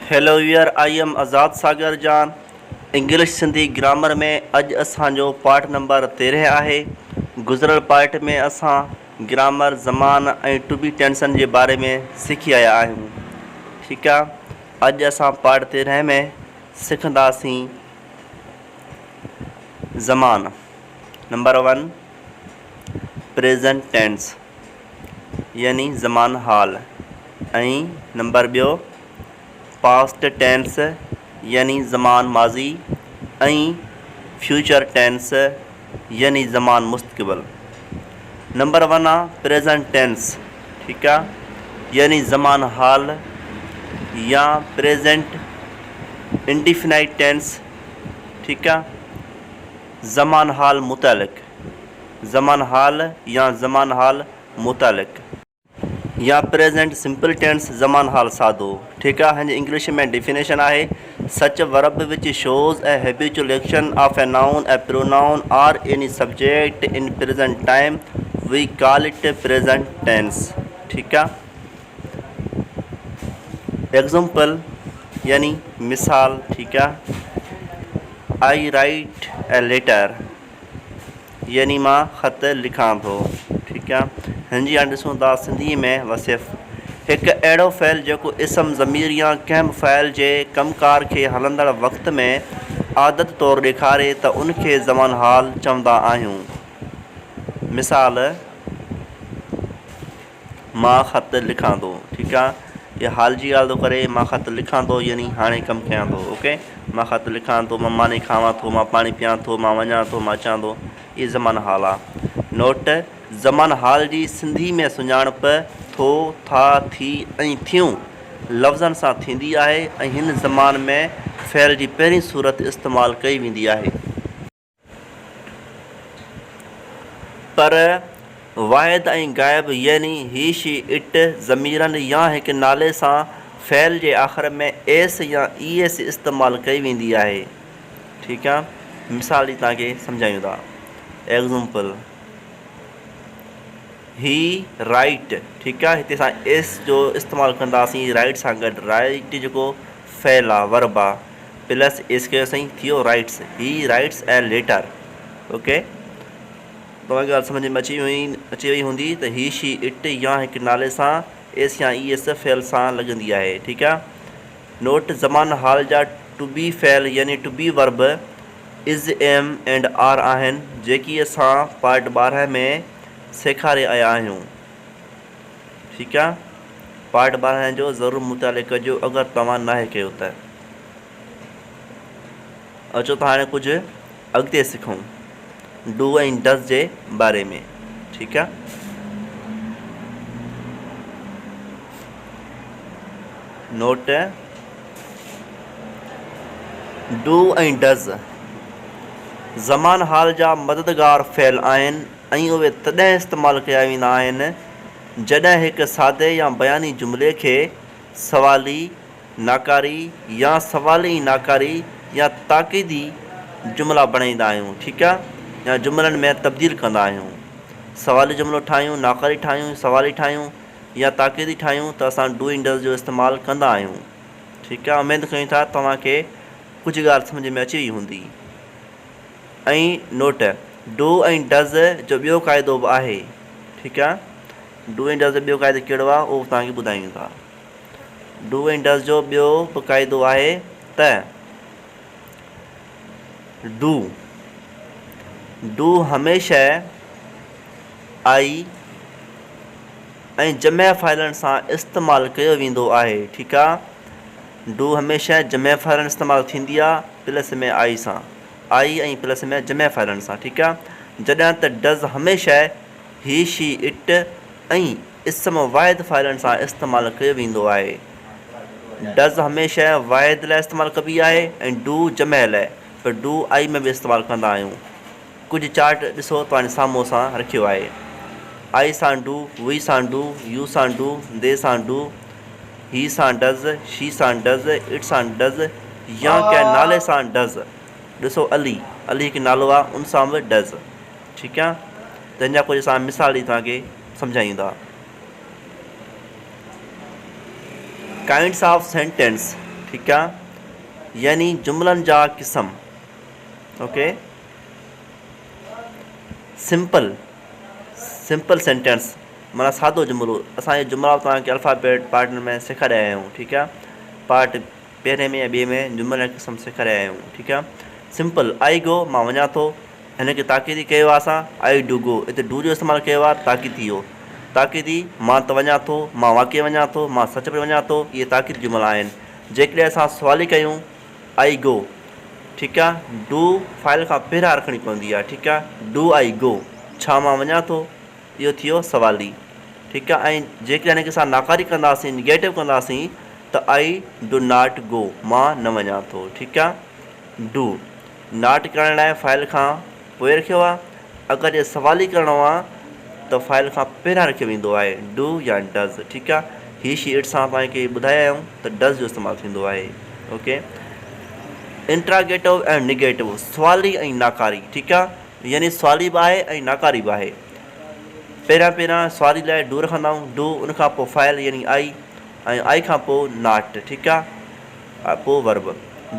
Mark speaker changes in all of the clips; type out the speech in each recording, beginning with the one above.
Speaker 1: Hello viewer I am Azad Sagar Jan English Sindhi grammar ۾ اڄ اسان جو part number 13 آهي گذريل پارٽ ۾ اسان گرامر زمان ۽ ٽو بي ٽينسن جي باري ۾ سکي آيا آهيون ٺيڪ آ اڄ اسان پارٽ 13 ۾ سکنداسين زمان نمبر 1 پريزنٽ ٽينس يعني زمان حال ۽ نمبر ٻيو پاسٽ ٽينس يعني زمان ماضي ۽ فيوچر ٽينس يعني زمان مستقبل. نمبر ون آ پريزنٽ ٽينس ٺيڪ آ يعني زمان حال يا پريزنٽ انڊيفنائيٽ ٽينس ٺيڪ آ زمان حال متعلق زمان حال يا زمان حال متعلق. يا پريزنٽ سمپل ٽينس زمان حال سادو ٺيڪ آ هن جي انگلش ۾ ڊيفينيشن آهي such verb which shows a habitual action of a noun a pronoun or any subject in present time we call it present tense ٺيڪ آ ايگزامپل يعني مثال ٺيڪ آ آئي رائيٽ اي ليٽر يعني مان خط لکان ٿو. ٺيڪ آ. هن جي هاڻي ڏسون ٿا سنڌيء ۾ وصف هڪ اهڙو فعل جيڪو اسم، ضمير يا ڪنهن به فاعل جي ڪم ڪار کي هلندڙ وقت ۾ عادت طور ڏيکاري ته ان کي زمان حال چوندا آهيون. مثال. مان خط لکان ٿو ٺيڪ آ هي حال جي ڳالهه ٿو ڪري مان خط لکان ٿو يعني هاڻي ڪم ڪيان ٿو اوڪي مان خط لکان ٿو مان ماني کاوان ٿو مان پاڻي پيان ٿو مان وڃان ٿو مان اچان ٿو اهي زمان حال آ نوٽ زمان حال جي سنڌي ۾ سڃاڻپ ٿو ٿا ٿي ۽ ٿيون لفظن سان ٿيندي آهي ۽ هن زمان ۾ فعل جي پهرين صورت استعمال ڪئي ويندي آهي. پر واحد ۽ غائب يعني هي، شي، it ضميرن يا هڪ نالي سان فعل جي آخر ۾ ايس يا اي ايس استعمال ڪئي ويندي آهي. ٺيڪ آ مثال ڏئي توهان کي سمجهايون ٿا. ايگزمپل، هي رائيٽ ٺيڪ آ هتي اسان ايس جو استعمال ڪنداسين رائيٽ سان گڏ رائيٽ جيڪو فعل آ ورب آ پلس ايس ڪيو سائين ٿيو writes he writes a letter okay توهان کي ڳالهه سمجھ ۾ اچي وئي اچي وئي هوندي ته هي شي it يا هڪ نالي سان ايس يا اي ايس فعل سان لڳندي آهي ٺيڪ آ نوٽ زمان حال جا ٽو بي فعل يعني to be verb is am and are آهن جيڪي اسان پارٽ 12 ۾ سيکاري آيا آهيون ٺيڪ آ پارٽ 12 جو ضرور مطالعو ڪجو اگر توهان ناهي ڪيو ته. اچو ته هاڻي ڪجهه اڳتي سکون do ۽ does جي باري ۾ ٺيڪ آ. نوٽ، do ۽ does زمان حال جا مددگار فعل آهن ۽ اهي تڏهن استعمال ڪيا ويندا آهن جڏهن هڪ سادي يا بياني جملي کي سوالي ناڪاري يا سوالي ۽ ناڪاري يا تاڪيدي جملا بڻائيندا آهيون ٺيڪ آ يا جملن ۾ تبديل ڪندا آهيون سوالي جملو ٺاهيون ناڪاري ٺاهيون سوالي ٺاهيون يا تاڪيدي ٺاهيون ته اسان do ۽ ڊز جو استعمال ڪندا آهيون ٺيڪ آ اميد ڪيون ٿا توهان کي ڪجهه ڳالهه سمجهه ۾ اچي وئي هوندي ۽ نوٽ do ۽ does جو ٻيو قاعدو به آهي ٺيڪ آ do ۽ does جو ٻيو قاعدو ڪهڙو آ اهو به توهان کي ٻڌايون ٿا. Do ۽ does جو ٻيو به قاعدو آهي ته do Do هميشه I ۽ جمع فاعلن سان استعمال ڪيو ويندو آهي ٺيڪ آ Do هميشه جمع فاعلن استعمال ٿيندي آ پلس ۾ I سان I ۽ plus ۾ جمع فاعلن سان ٺيڪ آ جڏهن ته ڊز هميشه هي شي it ۽ اسم واحد فاعلن سان استعمال ڪيو ويندو آهي. ڊز هميشه واحد لاء استعمال ڪبي آهي ۽ do جمع لاء، پر do I ۾ به استعمال ڪندا آهيون. ڪجهه چارٽ ڏسو توهان جي سامهون اسان رکيو آهي. آئي سان do, وي سان do, U سان do, the سان do, هي سان ڊز، شي سان ڊز، it سان ڊز يا ڪنهن نالي سان ڊز. ڏسو علي، علي هڪ نالو آهي ان سان به ڊز. ٺيڪ آ ته ان جا ڪجهه اسان مثال ڏئي توهان کي سمجهايون ٿا. ڪائنڊس آف سينٽينس ٺيڪ آ يعني جملن جا قسم اوڪي سمپل سمپل سينٽينس معنيٰ سادو جملو اسان اهي جملا توهان کي الفابيٽ پارٽ ۾ سيکاريا آهيون ٺيڪ آ پارٽ پهرين ۾ يا ٻئي ۾ جملن جا قسم سيکاريا آهيون ٺيڪ آ سمپل آئي گو مان وڃان ٿو هن کي تاڪيدي ڪيو آهي اسان I do go هتي do جو استعمال ڪيو آهي تاڪيدي اهو تاڪيدي مان ته وڃان ٿو مان واقعي وڃان ٿو مان سچ پچ وڃان ٿو اهي تاڪيدي جملا آهن جيڪڏهن اسان سوالي ڪيون آئي گو ٺيڪ آهي do file کان پهريان رکڻي پوندي آهي ٺيڪ آهي do I گو ڇا مان وڃان ٿو اهو ٿيو سوالي ٺيڪ آهي ۽ جيڪڏهن هن کي اسان ناڪاري ڪنداسين نگيٽو ڪنداسين ته I do not گو مان نه وڃان ٿو ٺيڪ آهي do not ڪرڻ لاء فائل کان پوء رکيو آ اگر جي سوالي ڪرڻو آ ته فائل کان پهريان رکيو ويندو آهي do يا ڊز ٺيڪ آ هي شي it سان توهان کي ٻڌايا آهيون ته ڊز جو استعمال ٿيندو آهي اوڪي انٽراگيٽو ۽ نگيٽو سوالي ۽ ناڪاري ٺيڪ آ يعني سوالي به آهي ۽ ناڪاري به آهي پهريان پهريان سوالي لاء do رکندا آهيون do ان کان پوء فائل يعني آئي ۽ آئي کان پوء not ٺيڪ آ پوء verb,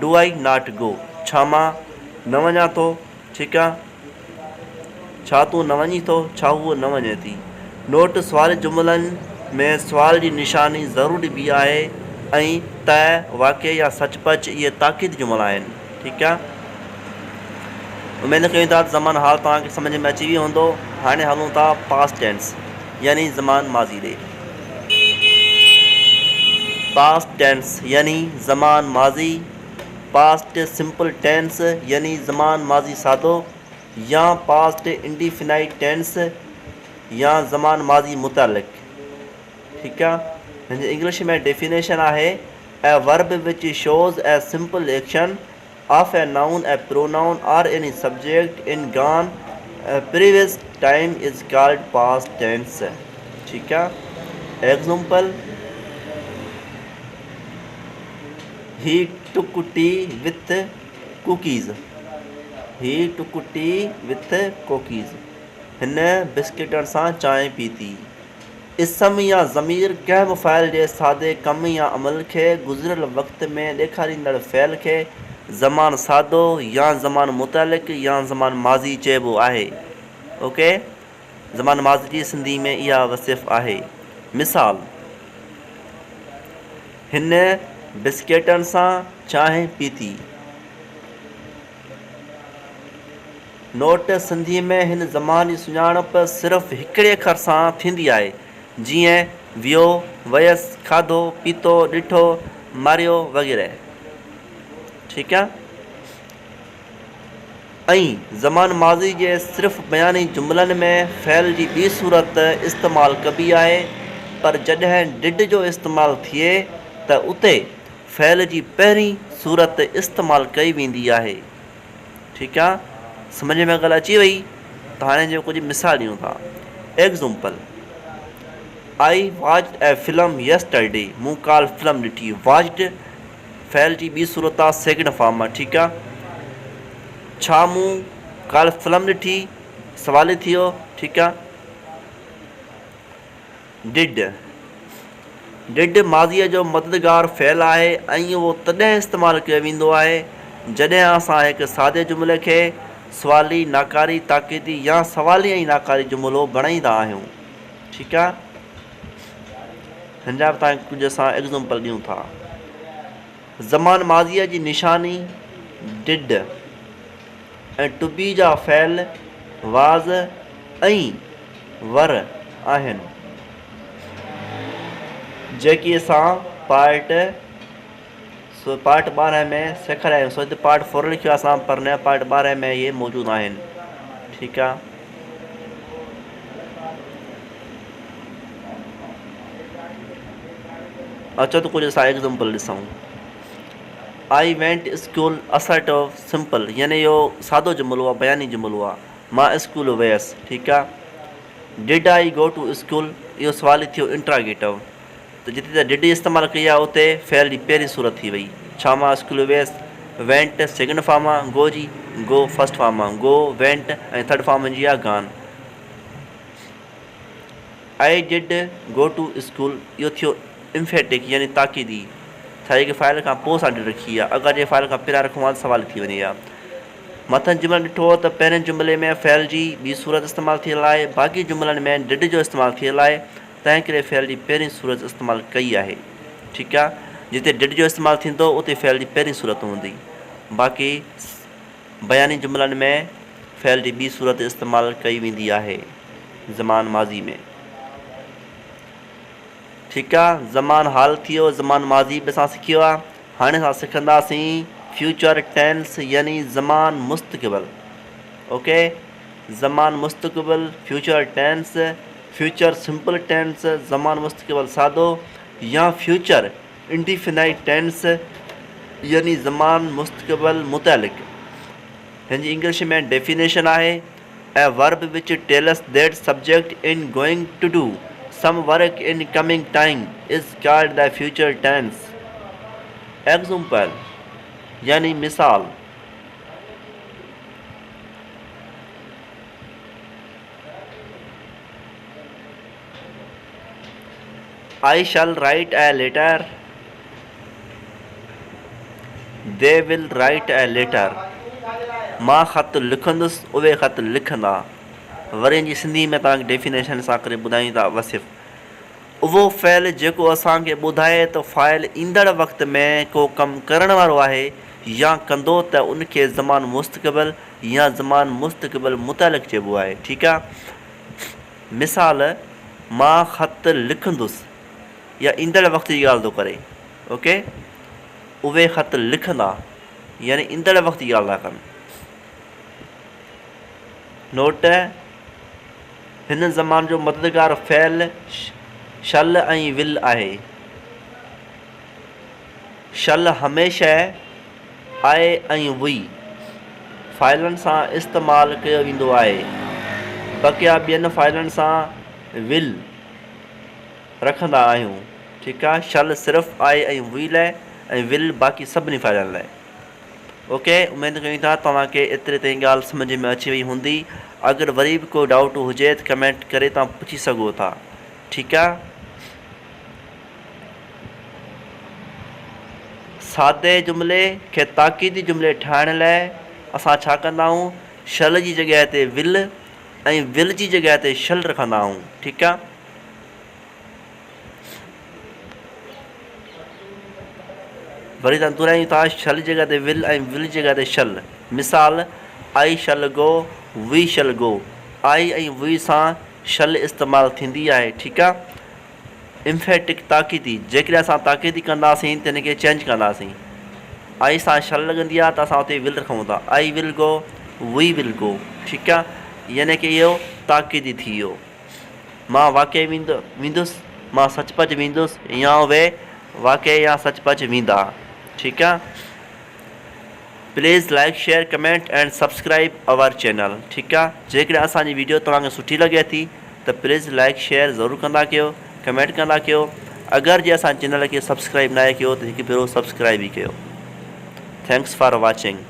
Speaker 1: do I not go, ڇا مان نه وڃان ٿو، ٺيڪ آ، ڇا تون نه وڃين ٿو، ڇا هوء نه وڃي ٿي. نوٽ، سوالي جملن ۾ سوال جي نشاني ضرور ڏبي آهي ۽ ته، واقعي يا سچ پچ اهي تاڪيدي جملا آهن. ٺيڪ آ. اميد ڪيون ٿا ته زمان حال توهان کي سمجهه ۾ اچي ويو هوندو. هاڻي هلون ٿا پاسٽ ٽينس يعني زمان ماضي ڏي. پاسٽ ٽينس يعني زمان ماضي، پاسٽ سمپل ٽينس يعني زمان ماضي سادو يا پاسٽ انڊيفينائيٽ ٽينس يا زمان ماضي متعلق. ٺيڪ آ هن جي انگلش ۾ ڊيفينيشن آهي A verb which shows a simple action of a noun, a pronoun or any subject in gone previous time is called past tense. ٺيڪ آ example he took tea with cookies he took tea with cookies هن بسڪيٽن سان چانهه پيتي. اسم يا ضمير ڪنهن به فاعل جي سادي ڪم يا عمل کي گذريل وقت ۾ ڏيکاريندڙ فعل کي زمان سادو يا زمان متعلق يا زمان ماضي چئبو آهي. اوڪي زمان ماضي جي سنڌي ۾ اها وصف آهي. مثال، هن بسڪيٽن سان چانهه پيتي. نوٽ، سنڌيء ۾ هن زمان جي سڃاڻپ صرف هڪڙي اکر سان ٿيندي آهي، جيئن، ويو، ويس، کاڌو، پيتو، ڏٺو، ماريو وغيره. ٺيڪ آ. ۽ زمان ماضي جي صرف بياني جملن ۾ فعل جي ٻي صورت استعمال ڪبي آهي، پر جڏهن did جو استعمال ٿئي ته اتي فعل جي پهرين صورت استعمال ڪئي ويندي آهي. ٺيڪ آ سمجھ ۾ ڳالھ اچي وئي ته هاڻي جو ڪجھ مثال ڏيون ٿا example I watched a film yesterday مون ڪالھ فلم ڏٺي واچڊ فعل جي ٻي صورت آ سيڪنڊ فارم آ ٺيڪ آ ڇا مون ڪالھ فلم ڏٺي سوال ئي ٿيو ٺيڪ آ did, Did، ماضيء جو مددگار فعل آهي ۽ اهو تڏهن استعمال ڪيو ويندو آهي جڏهن اسان هڪ سادي جملي کي سوالي، ناڪاري، تاڪيدي يا سوالي ۽ ناڪاري جملو بڻائيندا آهيون. ٺيڪ آهي. هن جا به توهان کي ڪجهه اسان ايگزامپل ڏيون ٿا. زمان ماضيء جي نشاني did ۽ to be جا فعل was ۽ ور آهن، جيڪي اسان پارٽ پارٽ 12 ۾ سيکاريا آهيون سو هتي پارٽ فور لکيو آهي اسان پر نه پارٽ 12 ۾ اهي موجود آهن ٺيڪ آهي اچو ته ڪجهه اسان ايگزامپل ڏسون I went school assertive simple يعني اهو سادو جملو آهي بياني جملو آهي مان اسڪول ويس ٺيڪ آ Did I go to school اهو سوال ئي ٿيو انٽراگيٽو ته جتي ته did استعمال ڪئي آ اتي فعل جي پهرين صورت ٿي وئي ڇا مان اسڪول ويس went second form آ go جي go first form آ go went ۽ third form جي آ gone I did go to school اهو ٿيو امفيٽڪ يعني تاڪيدي. ڇا جي فاعل کان پوء اسان ڊڊ رکي آ اگر جي فاعل کان پهريان رکون ها ته سوال ٿي وڃي ها. مٿن جملن ڏٺو ته پهرين جملي ۾ فعل جي ٻي صورت استعمال ٿيل آهي باقي جملن ۾ did جو استعمال ٿيل آهي تنهنڪري فعل جي پهرين صورت استعمال ڪئي آهي ٺيڪ آ جتي did جو استعمال ٿيندو اتي فعل جي پهرين صورت هوندي باقي بياني جملن ۾ فعل جي ٻي صورت استعمال ڪئي ويندي آهي زمان ماضي ۾. ٺيڪ آ زمان حال ٿي ويو زمان ماضي به اسان سکيو آ هاڻي اسان سکنداسين فيوچر ٽينس يعني زمان مستقبل اوڪي زمان مستقبل future tense future simple tense زمان مستقبل سادو يا فيوچر انڊيفينائٽ ٽينس يعني زمان مستقبل متعلق هن جي انگلش ۾ ڊيفينيشن آهي A verb which tells that subject in going to do some work in coming time is called the future tense. Example يعني مثال. I shall write a letter. They will write a letter. مان خط لکندس، اهي خط لکندا. وري ان جي سنڌي ۾ توهان کي ڊيفينيشن سان ڪري ٻڌايون ٿا وصف اهو فعل جيڪو اسان کي ٻڌائي ته فاعل ايندڙ وقت ۾ ڪو ڪم ڪرڻ وارو آهي يا ڪندو ته ان کي زمان مستقبل يا زمان مستقبل متعلق چئبو آهي ٺيڪ آ مثال مان خط لکندس يا ايندڙ وقت جي ڳالهه ٿو ڪري اوڪي اهي خط لکندا يعني ايندڙ وقت جي ڳالهه ٿا ڪن. نوٽ، هن زمان جو مددگار فعل شل ۽ ول آهي. شل هميشه آء ۽ وي فاعلن سان استعمال ڪيو ويندو آهي، بقيا ٻين فاعلن سان ول رکندا آهيون. ٺيڪ آ، شل صرف آء ۽ وي لاء ۽ ول باقي سڀني فاعلن لاء. اوڪي اميد ڪيون ٿا توهان کي ايتري تائين ڳالهه سمجهه ۾ اچي وئي هوندي اگر وري به ڪو ڊائوٽ هجي ته ڪمينٽ ڪري توهان پڇي سگهو ٿا ٺيڪ آ. سادي جملي کي تاڪيدي جملي ٺاهڻ لاء اسان ڇا ڪندا آهيون شل جي جڳهه تي ول ۽ ول جي جڳهه تي شل رکندا آهيون ٺيڪ آ. وري تان دهرايون ٿا شل جي جڳهه تي ول ۽ ول جي جڳهه تي شل. مثال، I shall go, we shall go. I ۽ we سان شل استعمال ٿيندي آهي ٺيڪ آ. امفيٽڪ تاڪيدي، جيڪڏهن اسان تاڪيدي ڪنداسين ته ان کي چينج ڪنداسين. آئي سان شل لڳندي آ ته اسان اتي ول رکون ٿا. I will go, we will go. ٺيڪ آ يعني ڪي اهو تاڪيدي ٿي ويو. مان واقعي ويندس، مان سچ پچ ويندس يا اهي واقعي يا سچ پچ ويندا. ٺيڪ آ. Please like share comment and subscribe our channel ٺيڪ آ جيڪڏهن اسان جي ويڊيو توهان کي سٺي لڳي ٿي ته پليز لائيڪ شيئر ضرور ڪندا ڪيو ڪمينٽ ڪندا ڪيو اگر جي اسان چينل کي سبسڪرائب ناهي ڪيو ته هڪ ڀيرو سبسڪرائب به ڪيو thanks for watching.